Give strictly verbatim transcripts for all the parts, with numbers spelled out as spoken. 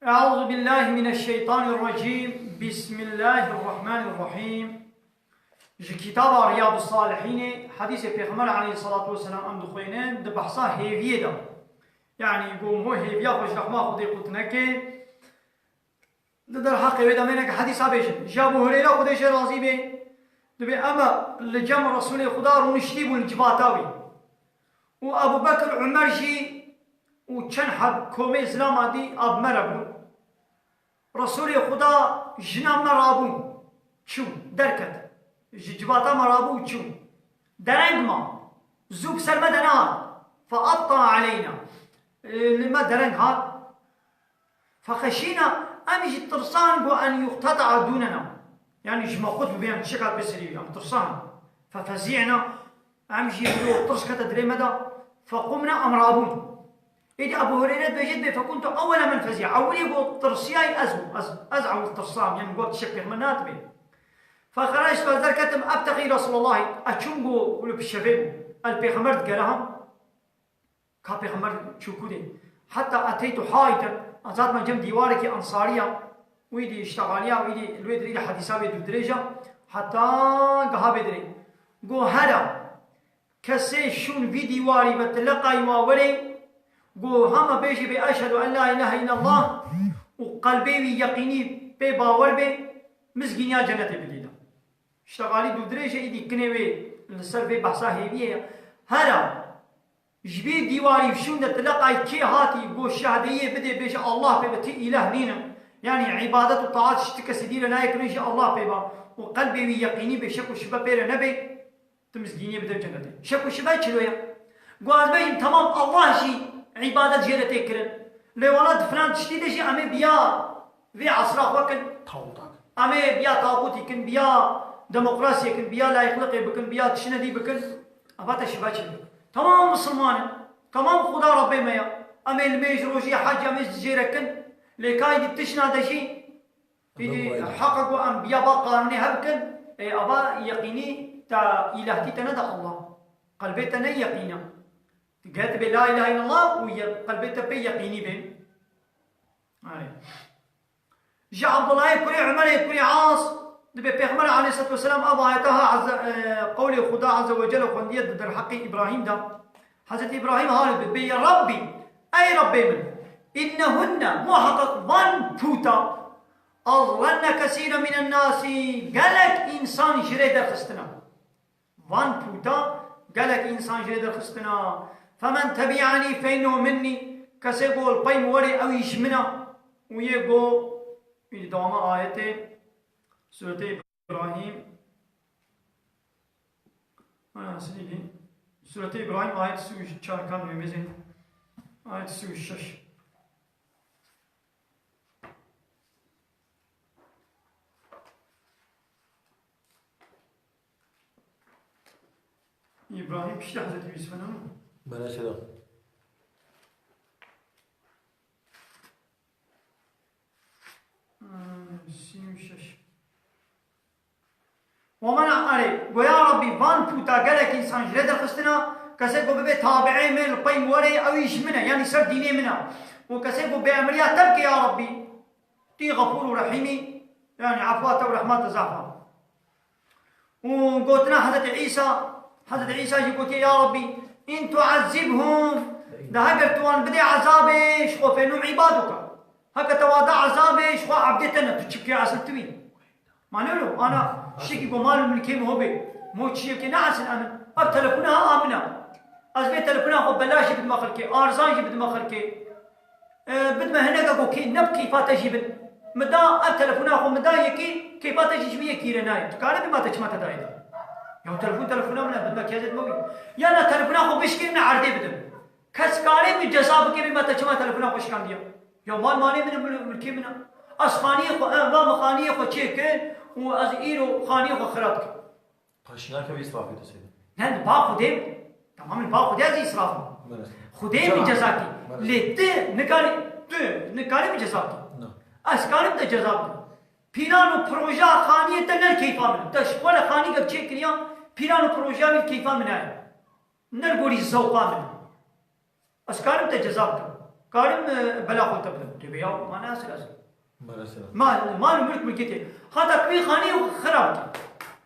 Euzu billahi mineşşeytanirracim. Bismillahirrahmanirrahim. Ji kitaba Riyadus Salihînê, hedîsê Pêxember aleyhissalatu vesselam em dixwînin, di behsa hêviyê de. Yanî, ku ho hêviya xwe ji rehma Xwedê qut neke. Di derheqê wê de mêneke hedîsa bêjin. Ji Ebû Hureyre, Xwedê jê razî be, dibê em li cem Resûlê Xuda rûniştî bûn li civata wî. Û Ebû Bekir, Umer jî û çend heb komê zilama dî a bi me re bûn. Resûlê Xuda jina me rabû, çû, derket. Ji civata me rabû û çû. Dereng ma. Zû bi ser me de nehat. Fe ebta aleyna. Li me dereng hat. Fexeşîna, em jî tirsan ku en yuqteta'a dûnena. Yanî ji me qut bibe, em tişek hat bê serî wî, em tirsan. Fefezî'na, em jî wilo tirs kete dilê me de. Fequmna, em rabûn. Êdî Ebû Hureyre dibêje, dibê, fekuntu ewwele men fezî'a. Ewilî ku tirsiyayî ez bûm. Ez, ez ewil tirsam, yanî got tişek Pêxember nehatibe. Fexeractu, ez derketim, ebtexî Resûlallahî. Ez çûm ku wilo pişevê bûm. El Pêxember digereham. Ka Pêxember çû kudê. Heta eteytu haîten, ez hatime cem dîwarekî ensariya, wî dî îştexaliya, wî dî li wê dirî de hedîsa wê dûdirêj e, heta giha vê dirê. Go hera, kesê şûn vî dîwarî ve tileqayî ma werê, go hema bêjê bê eşhedû en la îlahe îllallah û qelbê wî yeqînî pê bawer bê, mizgîniya cenetê bidîne. Îştexalî dûdirêj e, îdî kinê wê li ser vê behsa hêviyê ye. Hera, Ji vî dîwarî şûnde tileqay kê hatî, go şehdeyiyê bidê, bêje Allah pê be, ti îleh nîne. Yanî îbadet û taat ji ti kesî dî re nayê kirin, jî Allah pê ba. Û qelbê wî yeqînî bê, şek û şibe pê re nebê, ti mizgîniyê bide cenetê. Şek û şibe çilo ye? Go ez bêjim, temam, Allah jî îbadet jê re tê kirin. Lê wela di filan tiştî de jî em ê biya vê esra xwe kin. Tawutak. Em ê biya tawutî kin, biya demokrasiyê kin, biya layîqliqê bikin, biya tiştine dî bikin. Eva te şibe çi? Tamam Misilman in. Tamam Xuda Rabbê me ya. Em ê limêj rojî hec em ê ji cê re kin. Lê kayî dî tişna de jî, îdî heqa ku em biya ba qanûnê hev bikin, ê eva yeqînî te îlehtî te neda Allah. Qelbê te ne yeqîn e. Ger tu bê la îlahe îllallah û ye-, qelbê te pê yeqînî bê. Erê. Ji Abdullahê kurê Umerê kurê As, dibê Pêxember aleyhissalatu vesselam ev ayeta ha azze, e, qewlê Xuda azze ve celle xwendiye di derheqê Îbrahîm de. Hezretî Îbrahîm ha li dibê, bê, ya Rabbî, ey Rabbê min, innehunne, muheqeq van pûta, adlenne kesîre minen nasî, gelek însan ji rê derxistine. Van pûta gelek însan jê derxistina. Femen tebi'enî fe innehu minnî. Kesê ku li pey min were ew î ji min e. Û yê ku, î dama ayetê Sûretê Îbrahîm. Ana, sinî dî. Sûretê Îbrahîm ayet sî û çar kan wê mêzên. Ayet sî û şeş. Îbrahîm piştî Hezretî Yûsifê ne? Bele çira. Hmm, sî û şeş. Wamana erê, go ya Rabbî, van pûta gelek însan ji rê derxistina, kesê ku bibe tabi'ê me, li pey min were, ew î ji min e, yanî ser dînê min e. Û kesê ku bêemriya te bike ya Rabbî, tu yî Xefûr û Rehîm î, yanî efwa te û rehma te zaf e. Û gotina Hezretî Îsa, Hezretî Îsa jî gotiye, ya Rabbî, in tu'ezzibhum, de heger tu wan bidê ezabê, ji xwe fênû îbadûka. Heke te wa da ezabê, ji xwe ebdê te ne, tu çi bikê esil tu bî. Manelo, ana, tiştekî ku mal û milkê min ho bê, mo çiyekê ne esil emin. Ev telefona ha a min e. Ez vê telefona xwe belaş jî bidime xelkê, arzan jî bidime xelkê. E, bidime hineke ku kê-, ne bi keyfa te jî bin. Min da ev telefona xwe, min da yekî, keyfa te jî ji vî yekî re nayê. Tu kare bê ma te çima te dayê de. Ya telefon telefona min e, bidime keyfê me bî. Ya na telefona xwe bişkînim, ne erdê bidim. Kes kare min ceza bike bê ma te çima telefona xwe şikandiye. Ya mal malê min e, mil-, milkê min e. Ez xaniyê xwe, em va min xaniyê xwe çêkir û ez îro xaniyê xwe xira dikim. Paşî nakeve îsrafê tu sêde. Ne, li ba Xwedê, tamam, li ba Xwedê ez îsraf im. Bele. Xwedê min ceza kî. Bele. Lê tu nikarî, tu nikarî min ceza kî. Na. Ez karim te ceza bikim. Pîlan û proja xaniyê te ne li keyfa min. Te ji xwe re xanî ge çêkiriya, pîlan û proja wî li keyfa min nayê. Ne li gorî zewqa min. Ez karim te ceza bikim. Karim, e, bela xwe te bidim. Tu bê ya, ma ne esil esil. Mal, mal û mulk mulkê te. Hata tu wî xanî xira bike.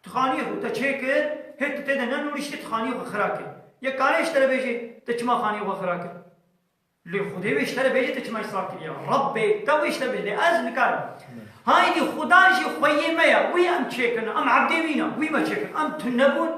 Tu xanî xwe te çêkir, hê tu tê de ne nûriştî, tu xanî xwe xira kir. Yek kare ji te re bêje, te çima xanî xwe xira kir? Lê Xwedê wê ji te re bêje, te çima îsrar kiriye? Rabbê te wê ji te bêje, lê ez nikarim. Haydî Xuda jî xweyê me ye, wî em çêkirin, em ebdê wî ne, wî me çêkir. Em tu nebûn,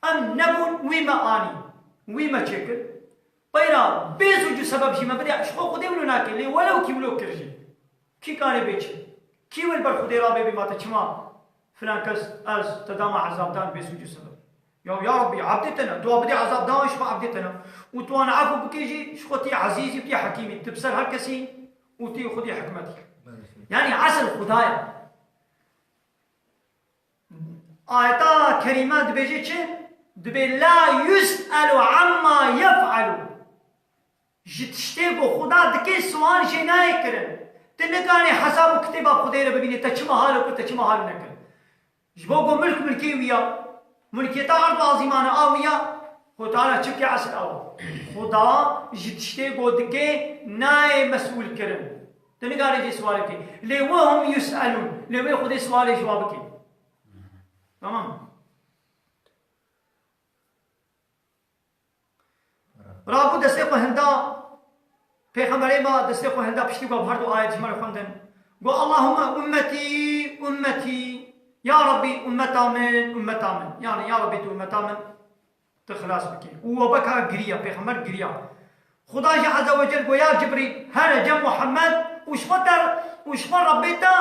em nebûn, wî me anî, wî me çêkir. Peyra bê sûc û sebeb jî me bide, ji xwe Xwedê wilo nake, lê welew kî wilo kir jî. Kî kare bê çi? Kî wê li ber Xwedê rabê bê ma te çima filan kes ez te dama ezabdan bê sûc û sebeb? Ya, ya Rabbî, ebdê te ne, tu wa bidê ezabdan ji xwe ebdê te ne. Û tu wan efû bikê jî, ji xwe tî ezîzî, tî hekîmî, tu bi ser her kesî û tî xwedî hikmetî. Yanî esil Xuda ye. Ayeta kerîme dibêje çi? Dibê, "La yus'elu amma yef'elu." Ji tiştê ku Xuda dike sual jê nayê kirin. Tu nikarî hesab û kitêba Xwedê re bibînî, te çima halo kir, te çima halo nekir. Ji bo ku milk milkê wî ya, milkiyeta erd û azîmana a wî ya, Xwedê Teala çi bike esil ew. Xuda ji tiştê ku dike nayê mesûl kirin. Tu nikarî jê sual bikî. Lê we hum yus'elûn. Lê wê Xwedê sualê ji wa bikî. Tamam. Rabû destê xwe hinda Pêxemberê me, destê xwe hinda piştî ku bi her du ayet ji me re xwendin. Got, "Allahümme ummetî, ummetî." Ya Rabbî, ummeta min, ummeta min. Yani, ya Rabbî, tu ummeta min, tu xilas bikî. Û we beka giriya, Pêxember giriya. Xuda jî Azze ve Cel got, "Ya Cibrîl, here cem Muhammed û ji xwe te, û ji xwe Rabbê te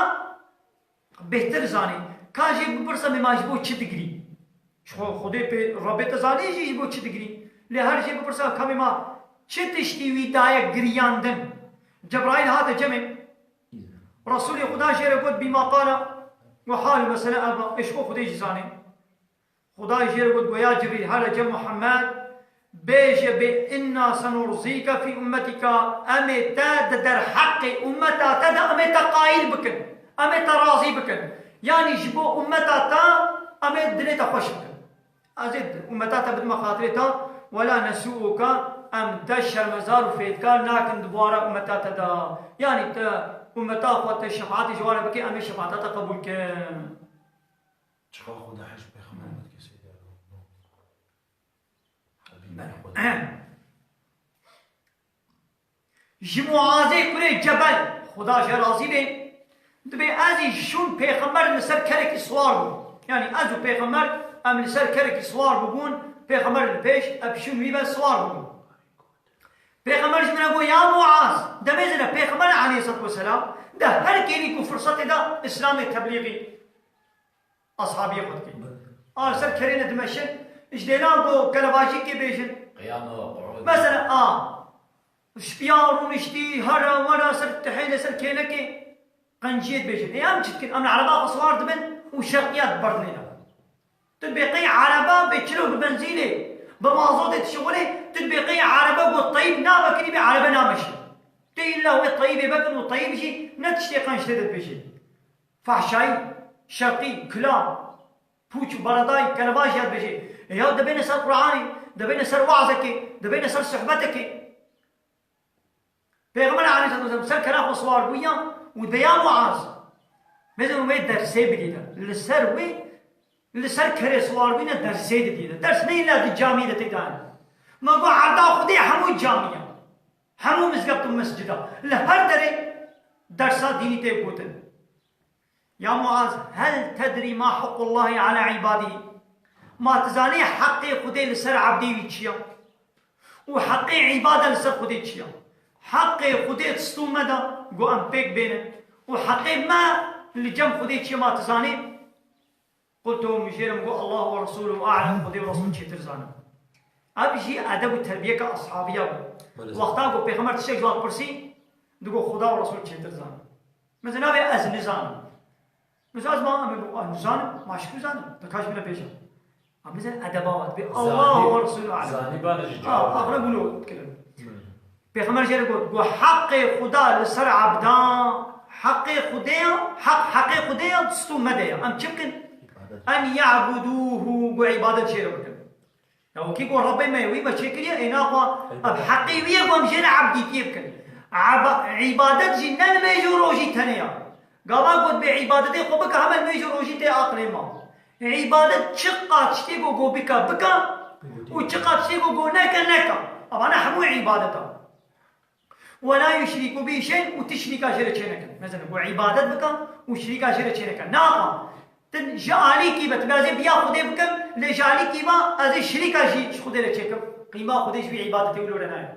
bêhtir zanî. Ka jê bipirse, mê ma ji bo çi digirî?" Ji xwe Xwedê pê Rabbê te zanî jî ji bo çi digirî. Lê her jê bipirse, ka mê ma çi tiştî wî daye giriyandin? Cebraîl hate cemê. Resûlê Xuda jê re got, "Bîma qala." Got, "Hal û mesele ev e, ji xwe Xwedê jî zanî." Xuda jê re got, got, "Ya Cibrîl, here cem Muhammed, bêje bê inna senurzîke fî ummetika, em ê te di derheqê ummeta te de em ê te qayîl bikin, em ê te razî bikin. Yanî ji bo ummeta te em ê dilê te xweş bikin. Ez ê ummeta te bidime xatirê te, wela nesu'uke, em te şermezar û fêdkar nakin di bora ummeta te de. Yanî te ummeta xwe te şefaetê ji wan re bikî, em ê şefaeta te qebûl kin." Çiqa Xuda hej Pêxember me dike seyda. Ji Muazê kurê Cebel, Xuda jê razî bê, dibê ez ê ji şûn Pêxember li ser kerekî siwar bûm. Yanî ez û Pêxember em li ser kerekî siwar bûbûn, Pêxember li pêş, em şûn wî ve siwar bûbûn. Pêxember ji min re got, "Ya Muaz, demê zêde Pêxember aleyhisselatu vesselam de her kêlî ku firsetê de Îslamê teblîxî." Ashabiyê xwe dikî. A li ser kerê ne dimeşin, ji dêlan ku kelebajîkê bêjin. Qiyam û qu'ûd. Mesela, a, ji piya rûniştî, here, were, ser tihê, li ser kêlekê, qenciyê dibêjin. Ê em çi dikin? Em li ereba xwe siwar dibin û şerqiya diberdinê de. Tu dibê qey ereba bê çilo bi benzînê, bi mazotê dişixulê, tu dibê qey erebe ku teyib nabe kirî bê erebe nameşe. Tê îlla wê teyibê vekin û teyib jî ne tiştê qenc tê de dibêjê. Fahşayî, şerqî, kilam, pûç û beredayî, kelebajî ya dibêjê. E ya dibêne ser Qur'anê, dibêne ser wazekê, dibêne ser sohbetekê. Pêxember aleyhisselatu vesselam ser kera xwe siwar bûya û dibê ya Muaz. Bêzin wê dersê bidî de. Li ser wê, li ser kerê siwar bûne dersê didî de. Ders ne îlla di camî de tê dayîn. Me got erda Xwedê hemû camî ya. Hemû mizgebt û mescida. Li her derê dersa dînî tê gotin. Ya Muaz, hel tedrî ma heqqullahî ala îbadî? Ma tu zanî heqê Xwedê li ser ebdê wî çi ya? Û heqê îbada li ser Xwedê çi ya? Heqê Xwedê stû me da, got em pêk bênin. Û heqê me li cem Xwedê çi ya ma tu zanî? Qultu, min jê re min got, "Allahu ve Resûluhu a'lem", Xwedê û Resûl çêtir zanin. Ev jî edeb û terbiyeke ashabiya bû. Belê. Wexta ku Pêxember tiştek ji wan dipirsî, digot, "Xuda û Resûl çêtir zanin." Min zê navê ez nizanim. Min zê ez ma, em ê, "Ah, nizanim, ma ji ku zanim?" Te kaş bine pêşe. Em nizan edeba wat bê. Allahu ve Resûlü alem. Zanî bane ji cevabê. Axire bûno kirin. Pêxember jê re got, got, "Heqê Xuda li ser ebdan, heqê Xwedê ya, heq, heqê Xwedê ya, distû me de ya." Em çi bikin? Em ya'buduhu, got, ibadet jê re bikin. Ya wekî ku Rebbê me wî me çêkiriye, ê naxwe ev heqê wî ye ku em jê re ebdîtiyê bikin. Eba-, îbadet jî ne nimêj û rojî tenê ya. Gava got bê îbadetê xwe bike, heme nimêj û rojî tê aqilê me. Îbadet çiqas tiştê ku go bike, bike û çiqas tiştê ku go neke, neke. Evane hemû îbadet e. "Ve la yuşriku bi şey'en", û tu şirîka jê re çênekin. Mesela, ku îbadet bikin û şirîka jê re çênekin. Naxa, tu ji alîkî ve, tu bê ez ê biya Xwedê bikim, lê ji alîkî ve ez ê şirîka jî ji Xwedê re çêkim. Qîma Xwedê ji vî îbadetê wilo re nayê.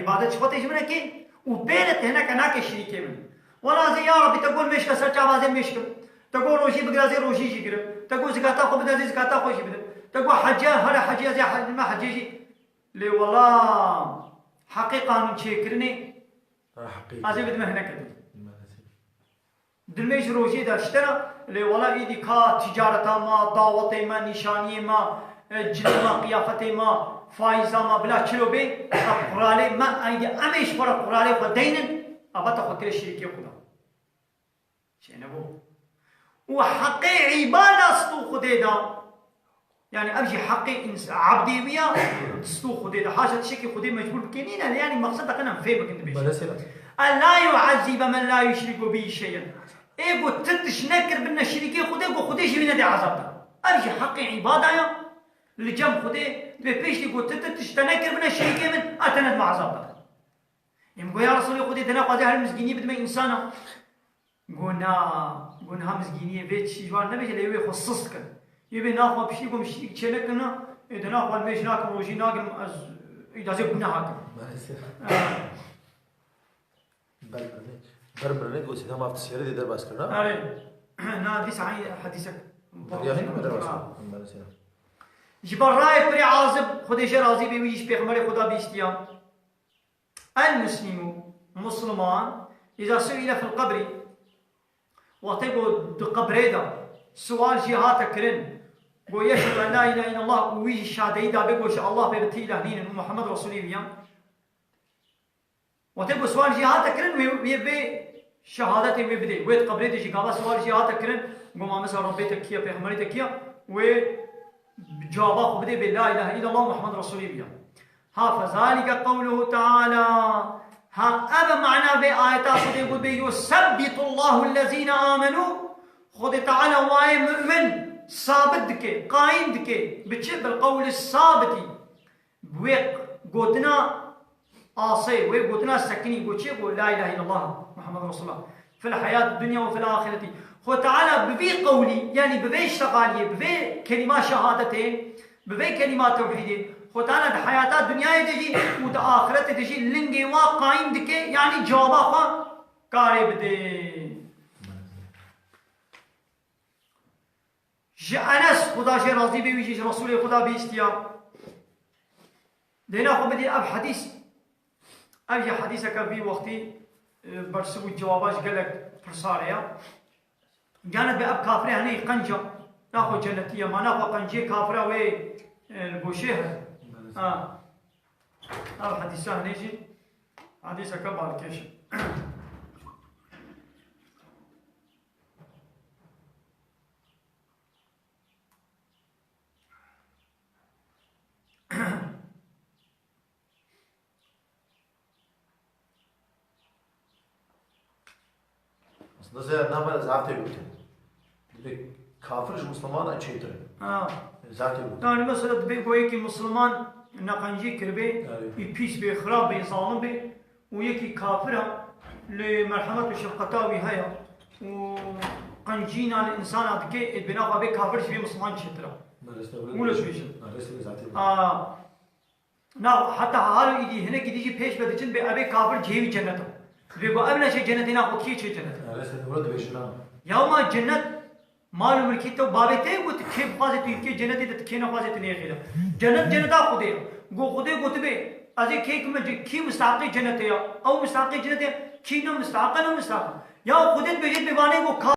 Îbadet ji xwe tê ji min re kê û pê re teneke nake şirîkê min. Wela ez ê ya Rabbî te got mêşke ser çava ez ê mêşkim. Te got rojî bigire ez ê rojî jî girim. Te got zikata xwe bide ez ê zikata xwe jî bidim. Te got hece here hecê ez ê he-, me hecê jî. Lê wela heqê qanûn çêkirinê Ha, heqê. Ez ê bidime hineke din. Maalesef. Dilmê ji rojê de ji te re, lê wela îdî ka ticareta me, dawetê me, nîşaniyê me, e, cilê me, qiyafetê me, faiza me, bila çilo bê, ev quralê me, eydî em ê ji xwe re quralê xwe deynin, eva te xwe kire şirîkê Xuda. Çênebû. Û heqê îbada stû Xwedê da. Yani ev jî heqê ins-, ebdê wî ya, stû Xwedê da. Haşa tiştekî Xwedê mecbûr bikê nîne, yani maqsed daqin em fêm bikin dibêjin. Belê sêra. "En la yu'ezzibe men la yuşriku bihi şey'en." Ê ku tu tişt nekir bin ne şirîkê Xwedê, ku Xwedê jî wî nedê ezab da. Ev jî heqê îbada ya. Li cem Xwedê dibê pêştî ku tu, tu tişt te nekir bin ne şirîkê min, a te nedime ezab da. Em got, "Ya Resulê Xwedê, te naxwaze her mizgînî bidime însana." Got, "Na, got niha mizgîniyê vê tiştî ji wan nebêje, lê wê xwe sist kin. Yê bê naxwe piştî ku min şirîk çê nekin, ê de naxwe mêj nakim, rojî nakim, ez îcazê guneha kim." Maalesef. Ha. Ber mirinê, ber mirinê got, "Seyda mafti siyarê de derbas kirina." Erê. Na, dîsa heyî hedîsek. Derya Hind mi derbas Ha. kirina? Maalesef. Ji Berrayê kurê Azib, Xwedê jê razî bê, wî jî ji Pêxemberê Xweda bîstiya. El-Muslimu, Musliman, iza su'ile fil qabri, wextê ku di qebrê de sual jê hate kirin, got, "Yeşhedü en la ilahe illallah", û wî jî şadeyî dabe, got, "Ji Allah bê bi ti îlah nînin û Muhammed Resulî wî ya." Wextê ku sual jê hate kirin, wê, wê, wê şehadetê wê bidê. Wê di qebrê de jî gava sual jê hate kirin, got, "Ma mesela Rabbê te kî ye, Pêxemberê te kî ye?" Wê cewaba xwe bidê bê, "La ilahe illallah Muhammed Resulî bîya." Ha, fezalike qewluhu teala. Ha, ev e mana vê ayeta Xwedê got bê, "Yusebbitullahu ellezîne amenu." Xwedê Teala wayê mu'min sabit dike, qayîm dike. Bi çi? Bil qewli sabitî. Bi wê gotina asê, wê gotina sekinî, got çi? Got, "La ilahe illallah, Muhammed Resulullah." Fil hayat dunya ve fil ahireti. Xwe Teala bi vî qewlî, yani bi vê ştegaliyê, bi vê kelîma şehadetê, bi vê kelîma tewhîdê, Xwe Teala di hayata dinyayê de jî û di axiretê de jî lingê wa qayîm dike, yani cewaba xwe karê bide. Ji Enes, Xuda jê razî be, wî jî ji Resûlê Xuda bihîstiya. Dêna xwe bidî ev hedîs. Ev jî hedîseke vî wextî, e, bersiv û cewaba ji gelek pirsarê ya. Canet be ev kafirê henê qenca. Naxwe cennetî ye, ma naxwe qenciyê kafira wê, e, li goşê he. Ha. Ev hedîsa henê jî hedîseke balkêş e. Aslında zêde name zaf tê gotin. Dibê kafir ji Muslimana çêtir e. Ha. Zaf tê gotin. Yani mesela dibê ku yekî Musliman neqencî kiribê, Evet. ê pîs bê, xirab bê, zalim bê, û yekî kafir e, lê merhemet û şefqeta wî heye û qencîna li însana dike, ê dibê naxwe bê kafir ji vê Musliman çêtir e. Wilo dibêjin. Aa, na, heta halo îdî hinekî dî jî pêş ve diçin bê ebê kafir cihê wî cennet e. Dibê ku ev neçe cennetê, naxwe kî çê cennet e? Ya ma cennet Mal û milkê te û bavê te ye ku tu kê bixwazê tu yê bikê cenetê de, tu kê nexwazê tu neyê xêra. Cenet ceneta Xwedê ye. Go Xwedê gotibê, ez ê kê kime ce-, kî misteheqê cenetê ye? Ew misteheqê cenetê ye, kî ne misteheq e, ne misteheq e. Ya Xwedê dibêje dibê vanê go ka-